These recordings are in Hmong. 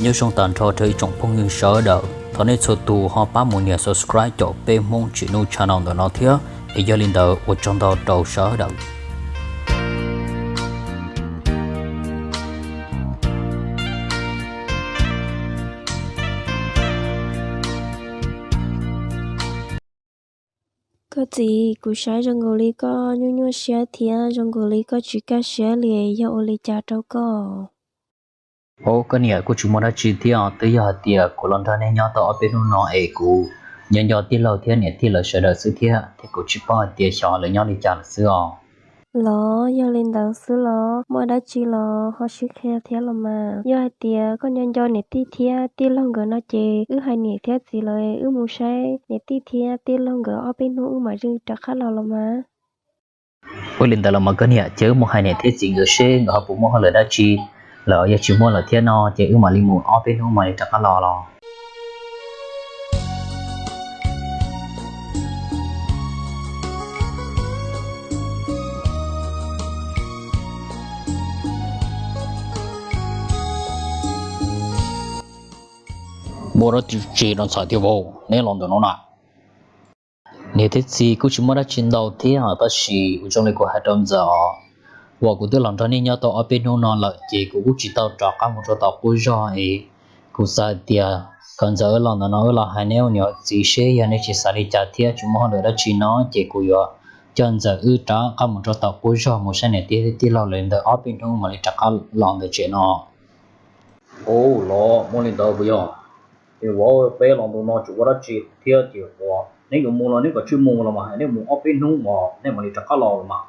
Nyob zoo tag nrho rau ib tsoom phooj ywg sawv daws, thov nej txhua tus ho pab mus nias subscribe caum peb Hmoob Tsim Nuj channel ntawm no thiab, es yog li ntawd ua tsaug ntau rau sawv daws. Koj txiv, kuv saib zoo nkaus li koj nyuaj nyuaj siab thiab zoo nkaus li koj tsis kaj siab li, yog ua li cas rau koj? Au, koj niam, kuj tsis muaj dab tsi thiab os, twb yog hais tias kuv los nrog nej nyob tau ob peb hnub no es kuv nco nco tij laug thiab niam tij lawv sawv daws xwb thiab, thiab kuv tsis paub hais tias xyov lawv nyob li cas lawm xwb os. Los yog li ntawd xwb los muaj dab tsi los ho sib qhia thiab los mas. Yog hais tias koj nco nco niam tij thiab tij laug nkawd no ces wb hais niam thiab txiv lawv wb mus saib niam tij thiab tij laug nkawd ob peb hnub wb mam li rov qab los los mas. Ua li ntawd los mas koj niam, ces wb mus hais niam thiab txiv nkawd seb nkawd ho puas muaj hauj lwm dab tsi, lawv yog tsis muaj lawm thiab no ces wb mam li mus ob peb hnub mam li rov qab los los. Muaj dab tsi no ntxhais thiab vauv, neb los ntawm no na? Niam thiab txiv, kuj tsis muaj dab tsi ntau thiab os, tab sis ua zoo li kuv hais rau ntxawm os, uas kuv twb los nrog nej nyob tau ob peb hnub no lawm ces kuv kuj tsis tau rov qab mus rau tom qub zog es kuv xav hais tias kom ntxawm wb los ntawm no wb los hais neb ua niam txiv seb yog nej tsis xav li cas thiab tsis muaj hauj lwm dab tsi no ces kuv yuav coj ntxawm wb rov qab mus rau tom qub zog mus saib niam tij tij laug lawv ntawm ob peb hnub mam li rov qab los ntawm tsev no. Ua los muaj li ntawd puas yog? Es vauv, peb los ntu no tsis ua dab tsi thiab ces uas neb yuav mus los neb kav tsij mus los mas, nej mus ob peb hnub uas nej mam li rov qab los los mas.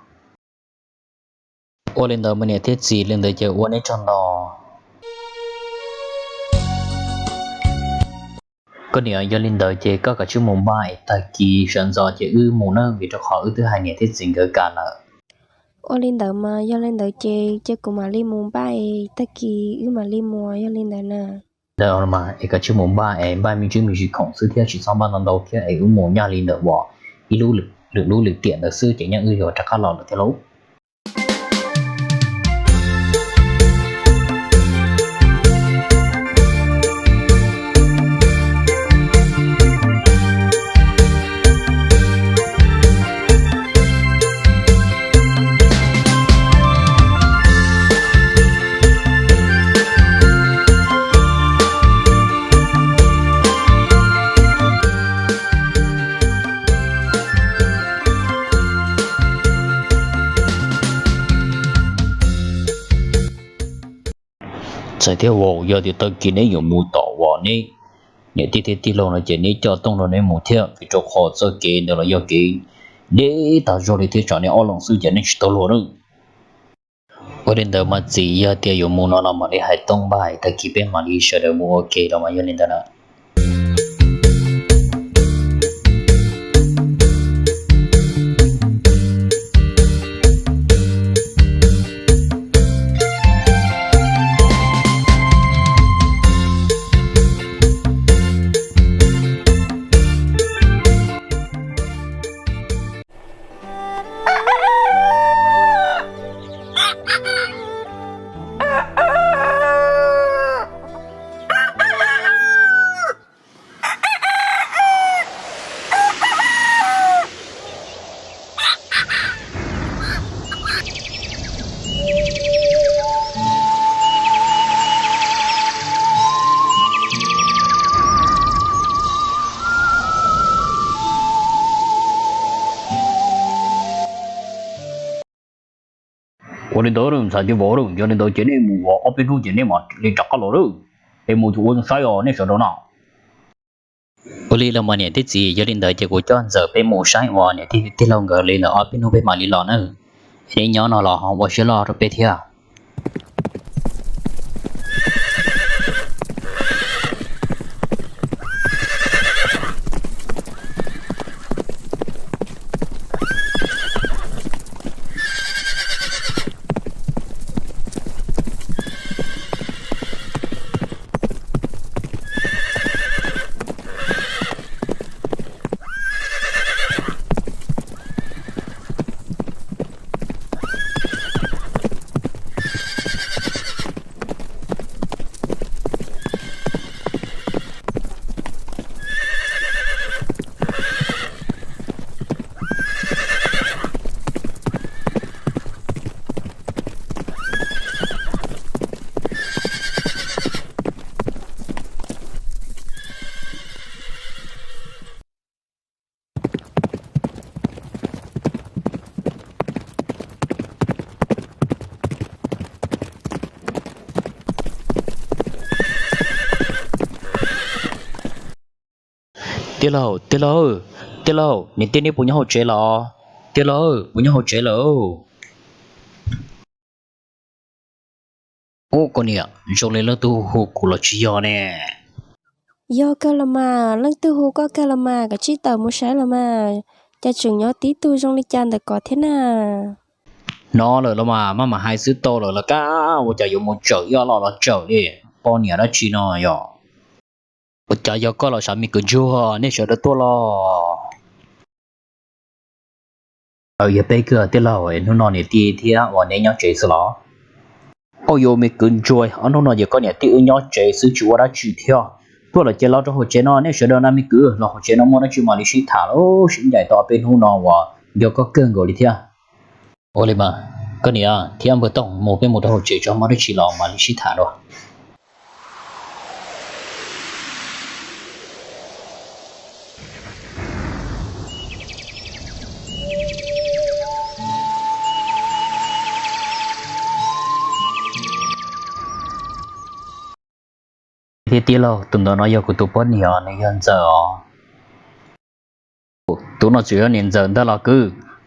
Ua li ntawd mas niam thiab txiv, li ntawd ces ua neb tsaug ntau. Koj niam, yog li ntawd ces koj kav tsij mus npaj es tag kis sawv ntxov ces wb mus nawb, vim rau qhov wb twb hais niam thiab txiv nkawd kam lawm. Ua li ntawd mas yog li ntawd ces cia kuv mam li mus npaj es tag kis wb mam li mus, yog li ntawd na. Ntawd mas es kav tsij mus npaj es npaj me ntsis me ntsis khoom xwb thiab tsis txhob npaj ntau ntau thiab es wb mus nyaj li ntawm uas ib lub lwm lub lwm tiam ntawd xwb ces nyaj wb yuav rov qab los lawm thiab lauj. Txhais thiab vauv, yog tias tag kis neb yuav mus tom uas neb niam tij thiab tij laug no ces neb coj Tooj nrog neb mus thiab, vim rau qhov txoj kev ntawd los yog kev deb tas zog li thiab tsam neb ob leeg xwb ces neb tsis tau luag nawb. Ua li ntawd mas txiv, yog tias yuav mus no los mam li hais Tooj npaj, tag kis peb mam li sawv daws mus ua ke los mas, yog li ntawd na. Ua li ntawd ntxhais thiab vauv, yog li ntawd ces nej mus ua ob peb hnub ces nej mam li rov qab los lawm. Es mus ces ua zoo saib os nej sawv daws na. Ua li los mas niam thiab txiv, yog li ntawd ces kuv coj ntxawm peb mus saib uas niam tij tij laug nkawd li ntawm ob peb hnub peb mam li los nawb. Es neb nyob no los ho ua siab loj rau peb thiab. Tij laug, tij laug, tij laug, niam tij neb puas nyob hauv tsev los? Tij laug, puas nyob hauv tsev lawm? Ub, koj niam, zoo li leej twg hu kuv los tsis yog ne. Yog kawg los mas, leej twg hu koj kawg los mas, koj tsis tawm mus saib los mas, cas tseem nyob tib tug zoo li cas ntawm koj thiab na. Hnov lawm los mas, maj mam hais xwb tau lawm los kab, ua cas yuav mus tsawm ib ob lo los tsawm li. Poj niam dab tsi no yog? Ua cas yog koj los sav me kwv ntsuag, nej sawv daws tuaj los? Yog peb kawg tij laug, hnub no niam tij thiab uas neb nyob tsev xwb los? Ua yuav me kwv ntsuag, ob hnub no ces koj niam tij wb nyob tsev xwb tsis ua dab tsi thiab. Tuaj lawm ces los rau hauv tsev no, nej sawv daws na me kwv, los hauv tsev no muaj dab tsi mam li sib tham lauj, sib ncaim tau peb hnub no uas nco koj kawg nkaus li thiab. Ua li mas, koj niam thiab npawg Tooj mus, peb mus rau hauv tsev tso, muaj dab tsi los mam li sib tham dua. Thiab tij laug, tus ntawd no yog kuv tus poj niam, nws yog Ntxawm os. Tus no txawm yog niam Ntxawm ntag los kwv?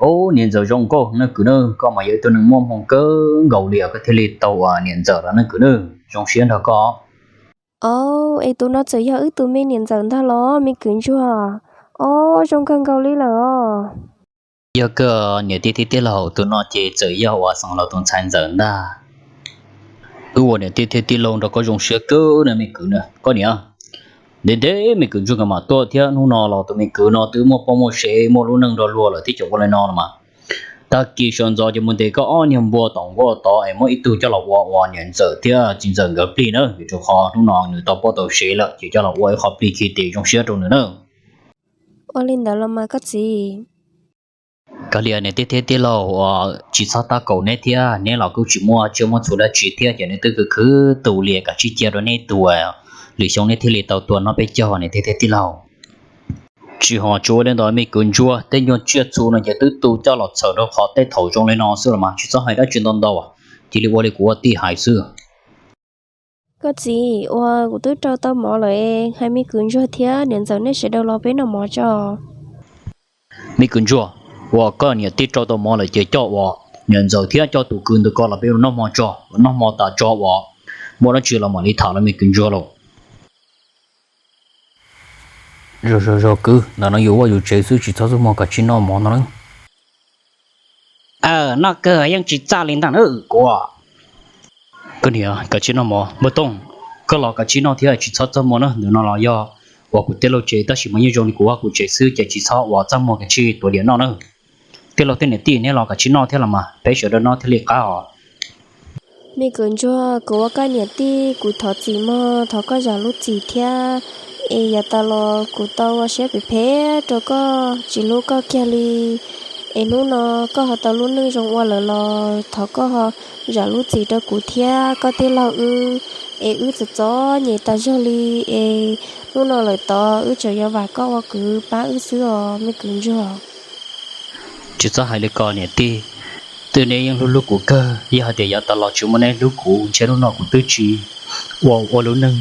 Ub, niam Ntxawm zoo nkauj na kwv na, koj mas yog ib tug neeg muaj hmoo kawg nkaus li os, koj thiaj li tau ua niam Ntxawm los na kwv na, zoo siab nrog koj. Au, es tus no txawm yog wb tus me niam Ntxawm ntag los me kwv ntsuag? Au, zoo kawg nkaus li lawm os. Yog kawg niam tij thiab tij laug, tus no ces txawm yog uas xeem laus tus ntxhais Ntxawm ntag. Wb ua niam tij thiab tij laug nrog koj zoo siab kawg na me kwv na. Koj niam, ntev ntev me kwv ntsuag nkawd mam tuaj thiab, hnub no los tus me kwv no twb muaj poj muaj sev muaj lub neej nrog luag lawm thiab, ces ua li no los mas, tag kis sawv ntxov ces mus ntes koj ob niag npua tom nkuaj tod es muab ib tug coj los ua ua niam Ntxawm thiab txiv Ntxawm nkawd plig na, vim rau qhov hnub no nws tau poj tau sev lawm ces coj los ua ib qho plig khi tes zoo siab rau nws na. Ua li ntawd los mas koj txiv. Kav liam niam tij thiab tij laug uas tsis txhob tab kaum neb thiab, neb los kuj tsis muaj tsiaj muaj txhu dab tsi thiab, ces neb twb khwv khwv tu li kav tsij cia rau neb tu, lwm xyoo neb thiaj li tau tua noj peb caug niam tij thiab tij laug. Tsis hos tsuas ua li ntawd me kwv ntsuag, tej nyuag tsiaj txhu no ces twb tu coj los txhawm rau qhov tej thaum zoo li no xwb los mas tsis txhob hais dab tsi ntau ntau, cia li ua li kuv ua tij hais xwb. Koj txiv, uas kuv twb rau tau mov lawm, hais me kwv ntsuag thiab niam Ntxawm nej sawv daws los peb noj mov tso. Me kwv ntsuag, uas koj niam tij rau tau mov lawm ces coj uas niam Ntxawm thiab coj tus kwv ntawd ko los peb noj hmo tso, noj hmo tas tso uas muaj dab tsi los mam li tham los me kwv ntsuag lauj. Zoo zoo zoo kwv, ntawm no yus vaj yus tsev xwb tsis txhob txaj muag kav tsij noj mov no na. Noj kawg yeej tsis txaj li ntag na kuv. Koj niam, kav tsij noj mov, npawg Tooj, koj los kav tsij noj thiab tsis txhob txaj muag na, ntawm no los yog uas kuv tij laug tsev tab sis mas yeej zoo li kuv vaj kuv tsev xwb ces tsis txhob uas txaj muag kav tsij tuav diam noj na. Tij laug thiab niam tij neb los kav tsij noj thiab los mas peb sawv daws noj thiaj li qab os. Me kwv ntsuag, kuv ua koj niam tij kuv thov txim mog, thov koj zam lub txim thiab. Es yav tas los kuv tau ua siab phem phem rau koj tsis hlub koj kiag li. Es hnub no koj ho tau lub neej zoo ua lawm los thov koj ho zam lub txim rau kuv thiab koj tij laug wb. Es wb txom txom nyem tas zog li, es hnub no lawm tod wb tseem yuav vam koj ua kwv pab wb xwb os me kwv ntsuag. Tsis txhob hais li ko niam tij, twb neb yeej hlub hlub kuv kawg, yog hais tias yav tas los tsis muaj neb hlub kuv ntshe hnub no kuv twb tsis ua ua lub neej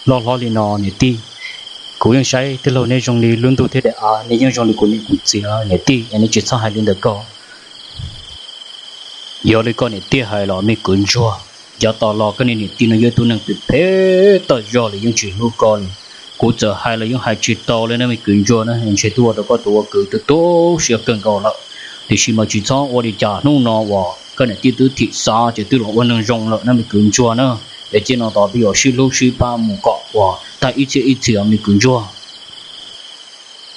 loj hlob li no niam tij. Kuv yeej saib tij laug neb zoo li lub ntuj thiab daim av, neb yeej zoo li kuv niam kuv txiv niam tij, es neb tsis txhob hais li ntawd ko. Yog li koj niam tij hais los me kwv ntsuag, yav tas los koj niam niam tij no yog tus neeg phem phem tas zog li yeej tsis hlub koj li. Kuv txawm hais los yeej hais tsis tau li na me kwv ntsuag na, ntshe twb ua rau koj tus ua kwv twb tu siab kawg nkaus lawm. Tiam sis mas tsis txhob ua li cas, hnub no uas koj niam tij twb thim xav ces twb los ua neeg zoo lawm na me kwv ntsuag na. Es cia no tod peb yuav sib hlub sib pab mus kom uas tag ib txhiab ib txhis os me kwv ntsuag.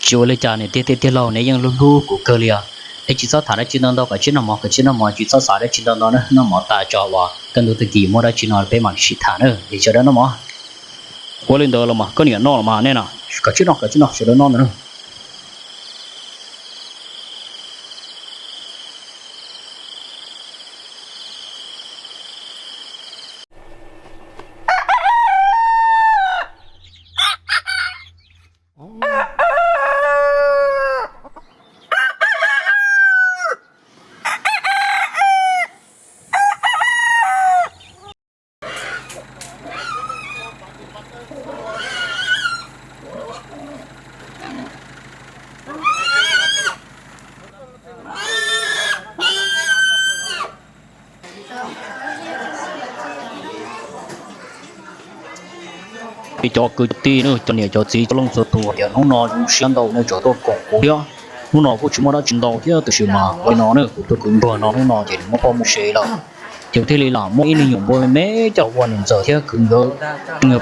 Tsis ua li cas niam tij thiab tij laug, neb yeej hlub hlub kuv kawg li os. Es tsis txhob tham dab tsi ntau ntau, kav tsij noj mov, kav tsij noj mov, tsis txhob xav dab tsi ntau ntau na, noj mov tas tso uas kaj ntug tag kis muaj dab tsi no peb mam li sib tham na, es sawv daws noj mov. Ua li ntawd los mas koj niam noj los mas nej na, kav tsij noj, kav tsij noj, sawv daws noj ntawd na. Peb cov kwv cov tij na, cov niam cov txiv cov leej txhua tus, tias hnub no zoo siab ntau nej tseem tuaj koom kuv thiab. Hnub no kuj tsis muaj dab tsi ntau thiab, tiam sis mas ua li no na, kuv tus kwv ntsuag no hnub no ces nws muab poj muaj sev lawm, ces thiaj li lam muab ib leeg nyuam npua me me coj ua niam ntxawm thiab kwv nkawd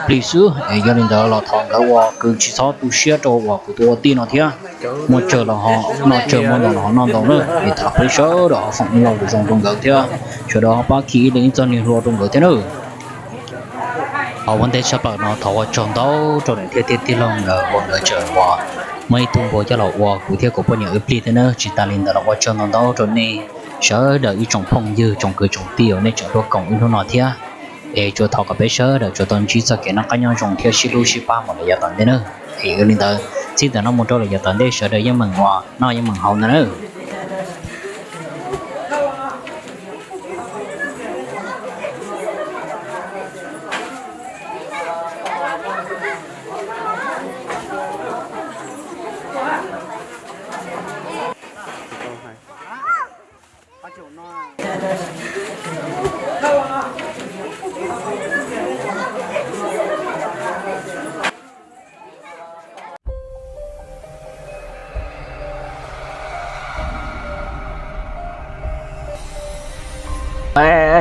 plig xwb. Es yog li ntawd los thov nkawd ua kwv tsis txhob tu siab rau uas kuv tus ua tij no thiab. Muaj tsawg los ho noj tsawg, muaj ntau los ho noj ntau na, es thov peb sawv daws ho foom ib lo lus zoo rau nkawd thiab, sawv daws ho pab khi ib leeg ib txoj niag hlua rau nkawd thiab na. Ho ua ntej tshaj plaws no thov ua tsaug ntau rau niam thiab tij laug nkawd uas nkawd tseem muab ib tug npua coj los ua kuv thiab kuv poj niam wb plig thiab na. Tsis tas li ntawd los ua tsaug ntau ntau rau nej sawv daws ib tsoom phooj ywg tsoom kwv tsoom tij uas nej tseem tuaj koom wb hnub no thiab. Es tsuas thov kom peb sawv daws tsuas tau ntsib txoj kev noj qab nyob zoo thiab sib hlub sib pab mus lawm yav tom ntej na. Es ua li ntawd, txij ntawm no mus rau lawm yav tom ntej sawv daws yeej meem ua noj yeej meem haus ntag na.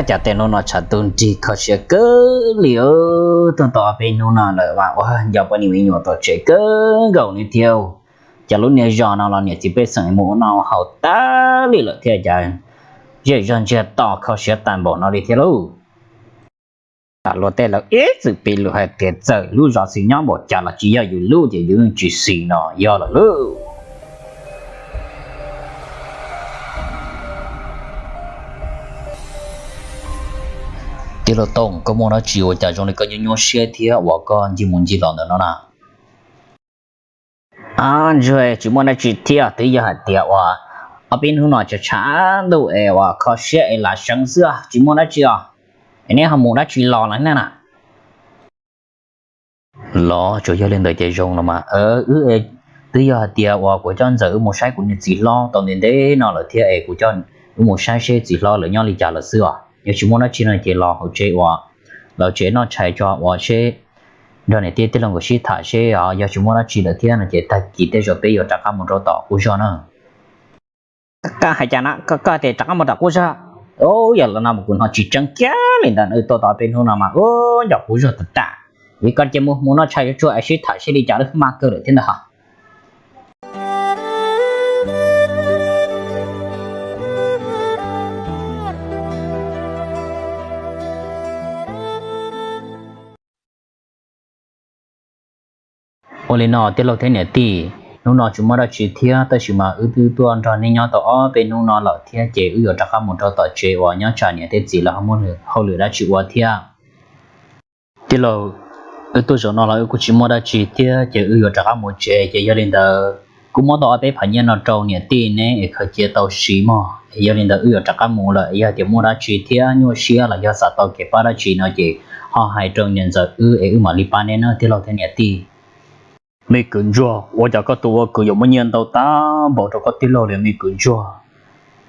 Cas tej hnub no tshav ntuj nrig kho siab kawg li. Tuaj tau ob peb hnub no lawm mas ua nco poj niam me nyuam tom tsev kawg nkaus li thiab. Cas lub niag zos no los niam txiv pej xeem mus ua noj ua haus tag li lawm thiab cas zej zog ntsiag to kho siab tas npaum no li thiab lauj. Luag tej lawv ib txwm piv lus hais tias txawm lub zos xis nyob npaum cas los tsis yog yus lub ces yus yeej tsis xis no yog lawm lauj. Tij laug Tooj, koj muaj dab tsi ua cas zoo li koj nyuaj nyuaj siab thiab uas koj ncig mus ncig los ntawm no na? Ntsuag, tsis muaj dab tsi thiab, twb yog hais tias uas ob peb hnub no tshav tshav ntuj es uas kho siab es lam seev xwb, tsis muaj dab tsi os. Es neb ho mus dab tsi los lawm na? Los tsuas yog li ntawd ces zoo los mas. Wb twb yog hais tias uas kuv coj ntxawm wb mus saib kuv niag txiv hlob tau ntev ntev no lawm thiab es kuv coj wb mus saib seb txiv hlob lawv nyob li cas lawm xwb os. Yog tsis muaj dab tsi no ces los hauv tsev uas lawv tsev noj tshais tso uas seb nrog niam tij tij laug nkawd sib tham seb os, yog tsis muaj dab tsi lawm thiab no ces tag kis tej zaum peb yuav rov qab mus rau tom qub zog na. Koj hais cas no? Koj tias rov qab mus tom qub zog? Yog li no mas kuv hnov tsis tseeb kiag li ntawd, tuaj tau peb hnub no mas ua nco qub zog tas tas. Vim koj cia mus mus noj tshais tsuag tsuag es sib tham seb li cas lawm, maj kawg lawm thiab ntag hos. Ua li no tij laug thiab niam tij, hnub no tsis muaj dab tsi thiab tab sis mas wb twb tuaj nrog nej nyob tau ob peb hnub no lawm thiab ces wb yuav rov qab mus rau tom tsev uas nyob tsam niam thiab txiv lawv ho muaj hauj lwm dab tsi ua thiab. Tij laug, wb tuaj zaum no los wb kuj tsis muaj dab tsi thiab ces wb yuav rov qab mus tsev, ces yog li ntawd kuv muab tau ob peb phav nyiaj no rau niam tij neb es khaws cia tau siv mog. Es yog li ntawd wb yuav rov qab mus lawm, yog tias muaj dab tsi thiab nyuaj siab los yog xav tau kev pab dab tsi no ces ho hais rau niam ntxawm wb es wb mam li pab neb na tij laug thiab niam tij. Me kwv ntsuag, ua cas koj tus ua kwv yuav muab nyiaj ntau tag npaum rau koj tij laug li me kwv ntsuag?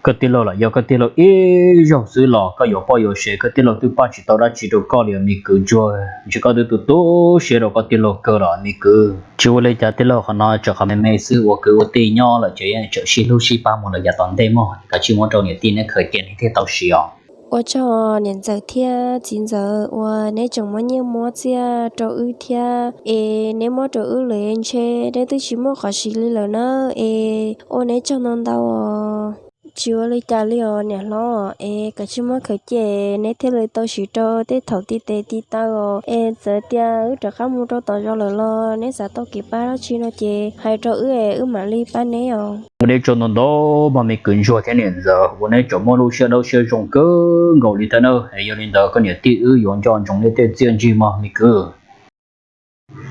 Koj tij laug los yog koj tij laug ib zaug xwb los koj yuav poj yuav sev, koj tij laug twb pab tsis tau dab tsi rau koj li me kwv ntsuag. Ntshe koj twb tu tu siab rau koj tij laug kawg los me kwv. Tsis ua li cas tij laug, qhov no tsuas qhov me me xwb, ua kwv ua tij nyob lawm ces yeej tsum sib hlub sib pab mus lawm yav tom ntej mog. Kav tsij muab rau niam tij neb khaws cia neb thiaj tau siv os. Ua tsaug niam ntxawm thiab txiv ntxawm uas neb tseem muab nyiaj muab txiaj rau wb thiab es neb muab rau wb lawm ntshe neb twb tsis muaj qhov siv li lawm na. Es ua neb tsaug ntau ntau os. Tsis ua li cas li os niam hlob, es kav tsij muab khaws cia neb thiaj li tau siv rau tej thaum tib tes tib taw os. Es txawm tias wb rov qab mus rau tom zos lawm los neb xav tau kev pab dab tsi no ces hais rau wb es wb mam li pab neb os. Ua neb tsaug ntau ntau mog me kwv ntsuag thiab niam ntxawm, ua neb tseem muaj lub siab dawb siab zoo kawg nkaus li thiab na. Es yog li ntawd koj niam tij wb yuav nco ntsoov nej tej txiaj ntsig mog me kwv.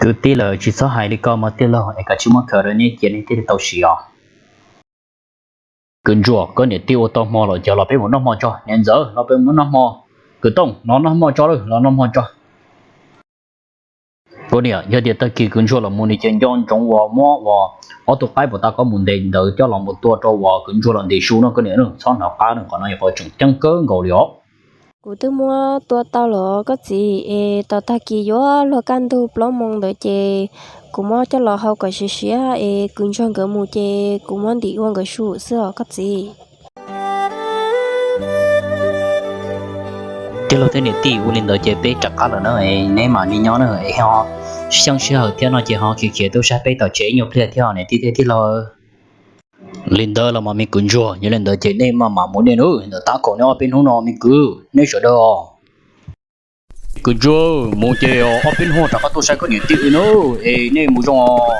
Kwv tij lawm tsis txhob hais li ko mog tij laug, es kav tsij muab khaws rau neb cia neb thiaj li tau siv os. Kwv ntsuag, koj niam tij ua tau hmo lawm ces los peb mus noj hmo tso. Niam ntxawm, los peb mus noj hmo. Kwv Tooj, los noj hmo tso lawm, los noj hmo tso. Koj niam, yog tias tag kis kwv ntsuag los mus nws ces nco ntsoov uas muab uas ob tug qaib puas tas koj mus ntes ntawd coj los mus tua rau uas kwv ntsuag los ntes su no koj niam, txhob hnov qab no, qhov no yog qhov tseem ceeb kawg nkaus li os. Kuv twb muab tua tau lawm koj txiv, es tos tag kis yuav luag kaj ntug plaub moos ntawd ces kuv muab coj los hau kom siav siav es kwv ntsuag nkawd mus ces kuv muab ntim ua nkawd su xwb os koj txiv. Tij laug thiab niam tij, ua li ntawd ces peb rov qab lawm na, neb mam li nyob na, es ho xyeej sij hawm thiab no ces ho khiav khiav tuaj saib peb tom tsev ib nyuag pliag thiab niam tij thiab tij laug. Li ntawd los mas me kwv ntsuag, yog li ntawd ces nej maj mam mus nej nawb, ntawm tab kaum nej ob peb hnub no me kwv, nej sawv daws os. Kwv ntsuag, mus ces ob peb hnub rov qab tuaj saib koj niam tij wb nawb, es nej mus zoo os.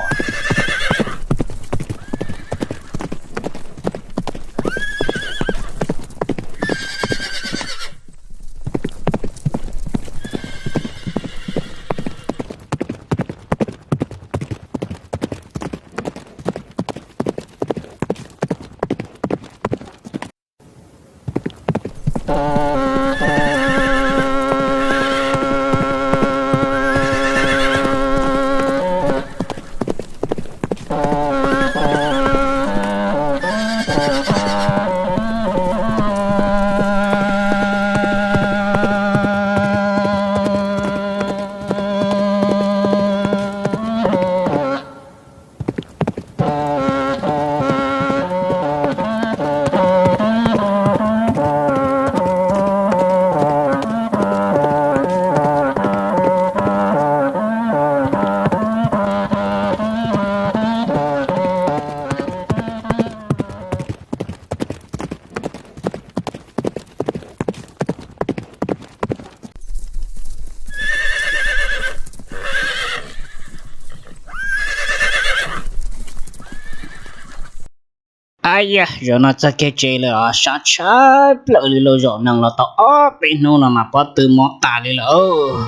Ab yog, zaum no txog kiag tsev lawm os, sab tshaj plaws li lauj, zaum no los tau ob peb hnub no mas pob tw mob tas li lawm.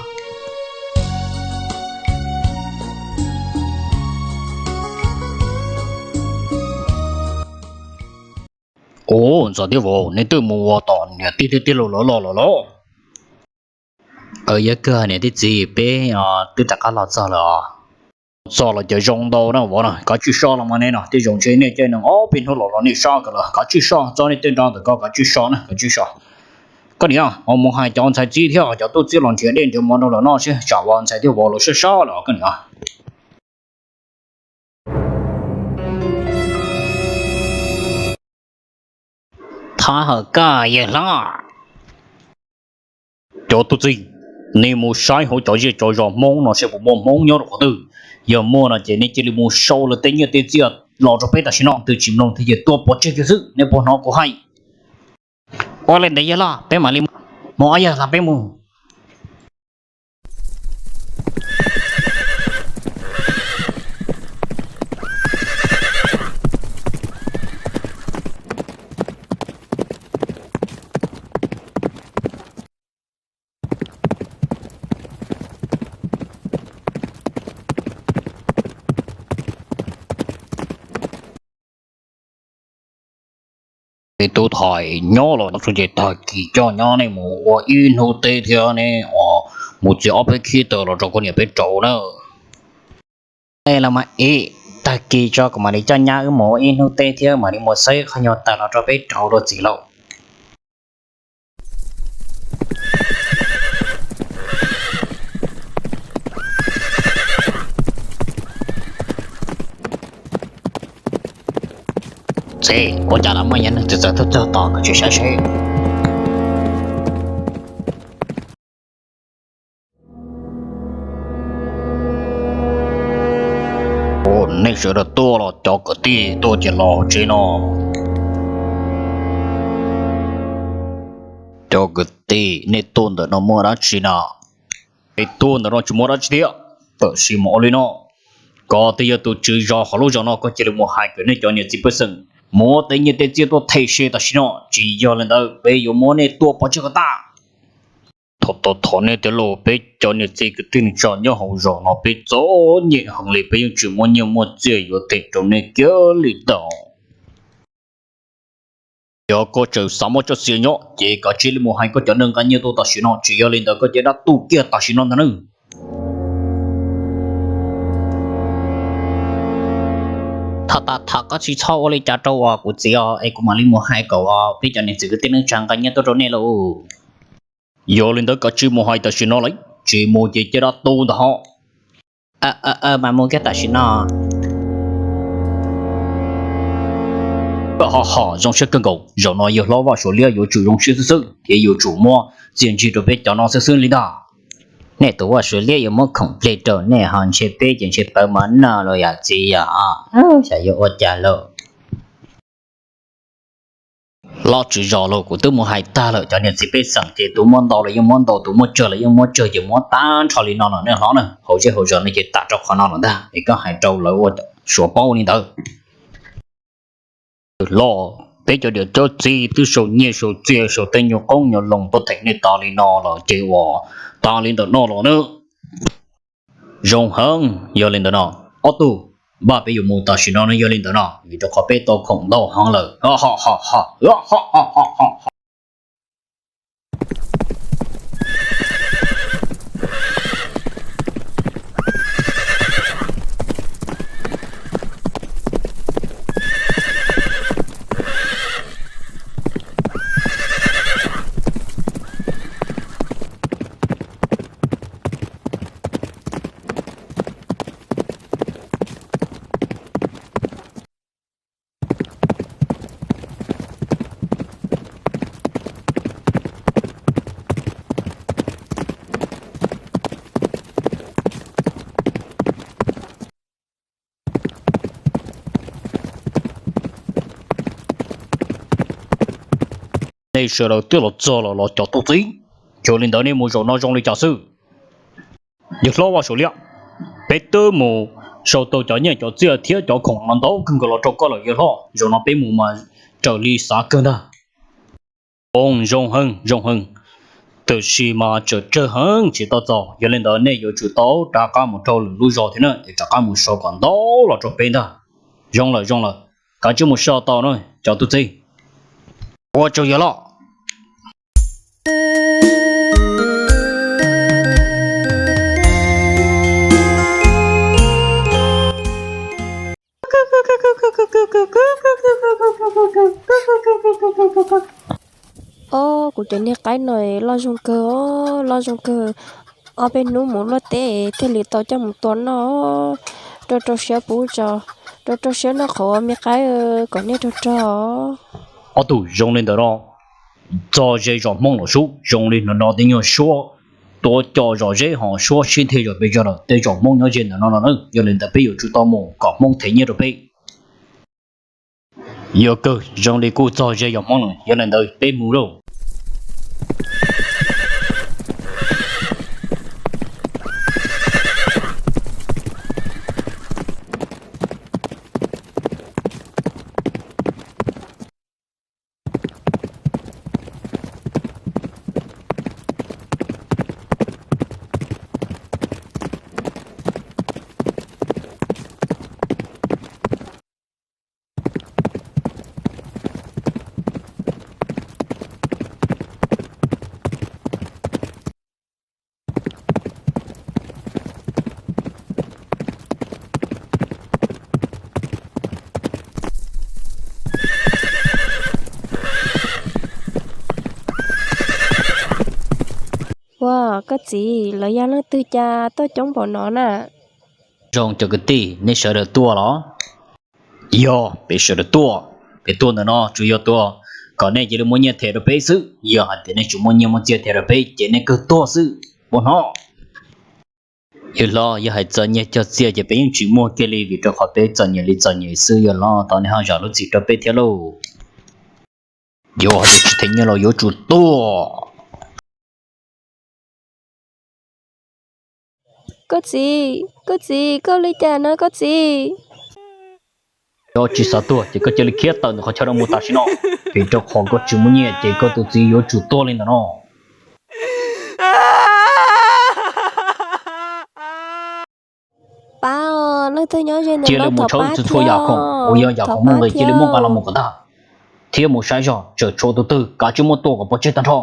Ua, Ntxawm thiab Vauv, nej twb mus ua tom niam tij thiab tij laug lawv los lawm los? Yog kawg niam tij txiv, peb twb rov qab los txog lawm os. Txog los ces zoo ntau na Vauv na, kav tsij so los mas nej no, tej zaum ntshe nej caij nees ob peb hnub los los nej sab kawg lawm, kav tsij so, txo nej tej nra ntawm ko kav tsij so na, kav tsij so. Koj niam, mus hais cov ntxhais txib thiab cov tub txib los nrhiav dej nrhiav mov rau lawv noj seb tsam uas ntxhais thiab Vauv lawv sab sab lawm os koj niam. Thov hawm koj yawg hlob. Cov tub txib, nej mus saib hauv cov zej cov zos Hmoob no seb puas muaj Hmoob nyob rau qhov twg. Yog muaj no ces nej cia li mus sau lawv tej nyiaj tej txiaj los rau peb tam sim no, twb tsis mloog thiab ces tua pov tseg kiag xwb, nej puas hnov kuv hais? Ua li ntawd yawg hlob, peb mam li mus os yawg hlob, peb mus. Peb tub thais nyob los no ces tag kis coj nyob nej mus ua ib hnub teb thiab nej mus txiav ob peb khib taws los rau koj niam peb rauv na. Los mas es tag kis tso kuv mam li coj nyab wb mus ua ib hnub teb thiab mam li mus xawb qhov nyuag taws los rau peb rauv dua txiv lauj. Txiv, ua cas los muaj ib yam neeg txawv txawv tuaj txog tod, koj tsis saib seb. Nej sawv daws tuaj los cov kwv tij tuaj ces los tsev no. Cov kwv tij, nej tuaj ntawm no muaj dab tsi na? Peb tuaj ntawm no tsis muaj dab tsi thiab, tab sis mas ua li no, koj twb yog tus tswv zos hauv lub zos no, koj cia li mus hais kom nej cov niam txiv pej xeem muab tej nyiaj tej txiaj tuaj them se tam sim no, tsis yog li ntawd peb yuav muab nej tua pov tseg kom tag. Thov thov nej tiag lauj, peb cov niam txiv kwv tij neej tsa nyob hauv zos no peb txom nyem heev li, peb yeej tsis muaj nyiaj muaj txiaj yuav them rau nej kiag li tau. Yog koj tseem xav muaj txoj sia nyob ces kav tsij li mus hais koj cov neeg nqa nyiaj tuaj tam sim no, tsis yog li ntawd koj ces dab tuag kiag tam sim no ntag nawb. Thov thov koj tsis txhob ua li cas rau kuv txiv os, es kuv mam li mus hais kom peb cov niam txiv kwv tij neej tsa nqa nyiaj tuaj rau nej lauj. Yog li ntawd koj tsis mus hais tam sim no lawm, tsis mus ces cia dab tu ntag ho. Mas mus kiag tam sim no. Ho ho, zoo siab kawg nkaus, zaum no yawg hlob Vaj Suav Liab yuav tsum zoo siab xwb xwb thiab yuav tsum muab txiaj ntsig rau peb cov no xwb xwb li ntag. Nej tus Vaj Suav Liab yuav muab khoom nplej rau nej ho ntshe peb ces ntshe pawv mov noj los yam txiv yom. Xyov yuav ua cas lauj. Hlob tswv zos los kuv twb mus hais tag lawm, cov niam txiv pej xeem ces tus muaj ntau los yeej muab ntau, tus muaj tsawg los yeej muab tsawg, ces muab tag nrho li no los nej hlob na, hauv zej hauv zos no ces tas rau qhov no lawm ntag, es koj hais rau lawv ua Suav paub li ntawd. Hlob, peb cov niam cov txiv twb sau nyiaj sau txiaj sau tej nyuag qoob nyuag loo tuaj them nej tas li no los ces ua tas li ntawm no los na. Zoo heev, yog li ntawd no, ob tug, npaj peb yuav mus tam sim no no, yog li ntawd no, vim rau qhov peb tau khoom ntau heev lawm. Nej sawv daws twb los txog los los cov tub txib, yog li ntawd nej mus zaum no zoo li cas xwb? Yawg hlob Vaj Suav Liab, peb twb mus sau tau cov nyiaj cov txiaj thiab cov khoom no ntau kawg nkaus los rau koj lawm yawg hlob, zaum no peb mus mas raws li xav kawg ntag. Zoo heev, zoo heev, tiam sis mas tsawm tsawg heev tsis tau txaus, yog li ntawd nej yuav tsum tau rov qab mus rau lwm lub zos thiab na, es rov qab mus sau kom ntau los rau peb ntag. Zoo lawm, zoo lawm, kav tsij mus sau tau na cov tub txib. Ua tsaug yawg hlob. Ob, kuv cov niag qaib no loj zoo kawg, loj zoo kawg. Ob peb hnub mus luaj teb thiaj li tau coj mus tua noj. Rau rau siab pub tso, rau rau siab noj qhauv me qaib, kom nej rau rau. Ob tug, zoo li ntawd no, txog ze zos Hmoob los sub, zoo li no no tej nyuag suab tuav cos zom zeb ho suab sib nthia zom pes zog lawm, tej zos Hmoob nyob ze ntawm no no na, yog li ntawd peb yuav tsum tau mus kom Hmoob them nyiaj rau peb. Yog kawg, zoo li kuj txog ze zos Hmoob lawm, yog li ntawd peb mus lauj. Ua, koj txiv, lawv yog leej twg cas tuaj coob npaum no na? Zoo cov kwv tij, nej sawv daws tuaj los? Yog, peb sawv daws tuaj. Peb tuaj ntawm no tsuas yog tuaj kom nej cia li muaj nyiaj them rau peb xwb. Yog hais tias nej tsis muaj nyiaj muaj txiaj them rau peb ces nej kawg tuag xwb, puas hnov? Yawg hlob, yog hais txog nyiaj cog txiaj ces peb yeej tsis muaj kiag li, vim rau qhov peb txom nyem li txom nyem xwb. Yawg hlob, thov nej ho zam lub txim rau peb thiab lauj. Yog hais tias tsis them nyiaj los yuav tsum tuag. Koj txiv, koj txiv, koj ua li cas no koj txiv? Yog tsis xav tuag ces koj cia li khiav tawm ntawm qhov chaw no mus tam sim no, vim rau qhov koj tsis muaj nyiaj ces koj tus txiv yuav tsum tuag li ntawm no. Pab, leej twg nyob ze ntawm no cia li mus thov tshawb pab txhua txhua yam khoom uas yog yam khoom muaj nqis cia li muab nqa los mus kom tag, thiab mus saib zog tseem tshuav tus twg kav tsij muab tua kom pov tseg tag nrho.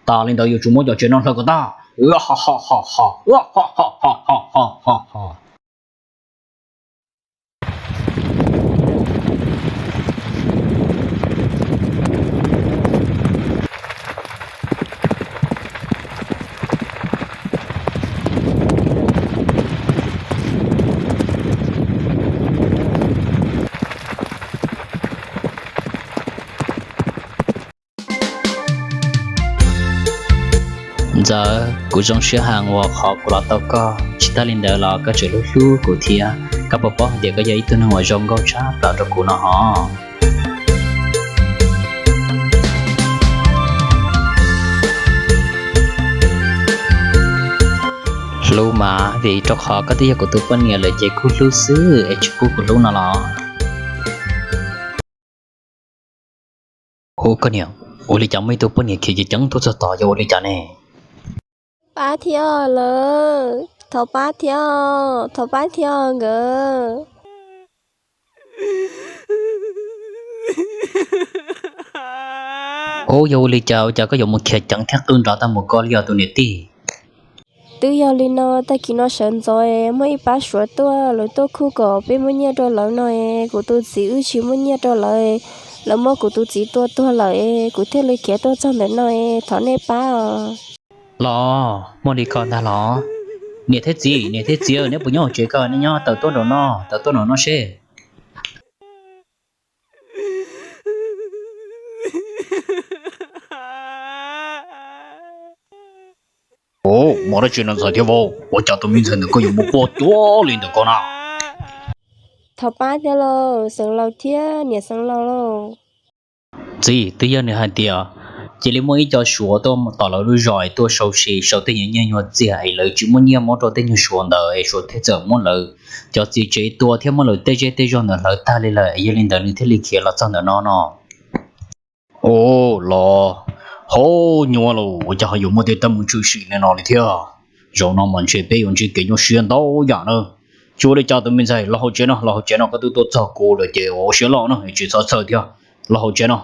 Tas li ntawd yuav tsum muab cov tsev no hlawv kom tag. Ntxawm, kuv zoo siab heev uas qhov kuv los tau koj, tsis tas li ntawd los koj tseem hlub hlub kuv thiab. Koj puas paub hais tias koj yog ib tug neeg uas zoo nkauj tshaj plaws rau kuv no hos? Hlub mas, vim rau qhov koj twb yog kuv tus poj niam lawm ces kuj hlub xwb es tsis pub kuv hlub no los? Ub koj niam, ua li cas muaj ib tug poj niam khiav ceev ceev tuaj txog tod yog ua li cas ne? Pab thiab lawm, thov pab thiab, thov pab thiab nkawd. Ub yog ua li cas ua cas koj yuav mus khiav ceev thiab qw nrov tag mus ko li os tus niam tij? Twb yog li no, tag kis no sawv ntxov muaj ib pab Suav tuaj, lawv tuaj khuj kom peb muab nyiaj rau lawv no es kuv tus txiv wb tsis muaj nyiaj rau lawv, lawv muab kuv tus txiv tua tuag lawm es kuv thiaj li khiav tuaj txog ntawm no es thov nej pab os. Los, muaj li ko ntag los? Niam thiab txiv, niam thiab txiv, neb puas nyob hauv tsev ko? Neb nyob, tawm tuaj nraum no, tawm tuaj nraum no seb. Ub, muaj dab tsi no ntxhais thiab vauv? Ua cas tus me ntxhais ntawm koj yuav muaj quaj cuag li ntawm ko na? Thov pab thiab lauj, xeev laus thiab niam xeev laus lauj. Txiv, twb yog nws hais tias cia li muaj ib co Suav tuaj tom lawv lub zos es tuaj sau se sau tej nyuag nyiaj nyuag txiag es lawv tsis muaj nyiaj muab rau tej nyuag Suav ntawd es Suav thiaj txawm muab lawv cov txiv tsev tua thiab muab lawv tej zej tej zog ntawd hlawv tag li lawm es yog li ntawd nws thiaj li khiav los txog ntawm no no. Ub, los, hauv nyuaj lauj, ua cas ho yuav muaj tej teeb meem tshwm sim li no li thiab? Zaum no mas ntshe peb yuav ntsib kev nyuaj siab ntau yam na. Tsis ua li cas tus me ntxhais, los hauv tsev no, los hauv tsev no, koj twb tuaj txog kuv lawm ces ua siab loj no, tsis txhob txhawj thiab, los hauv tsev no.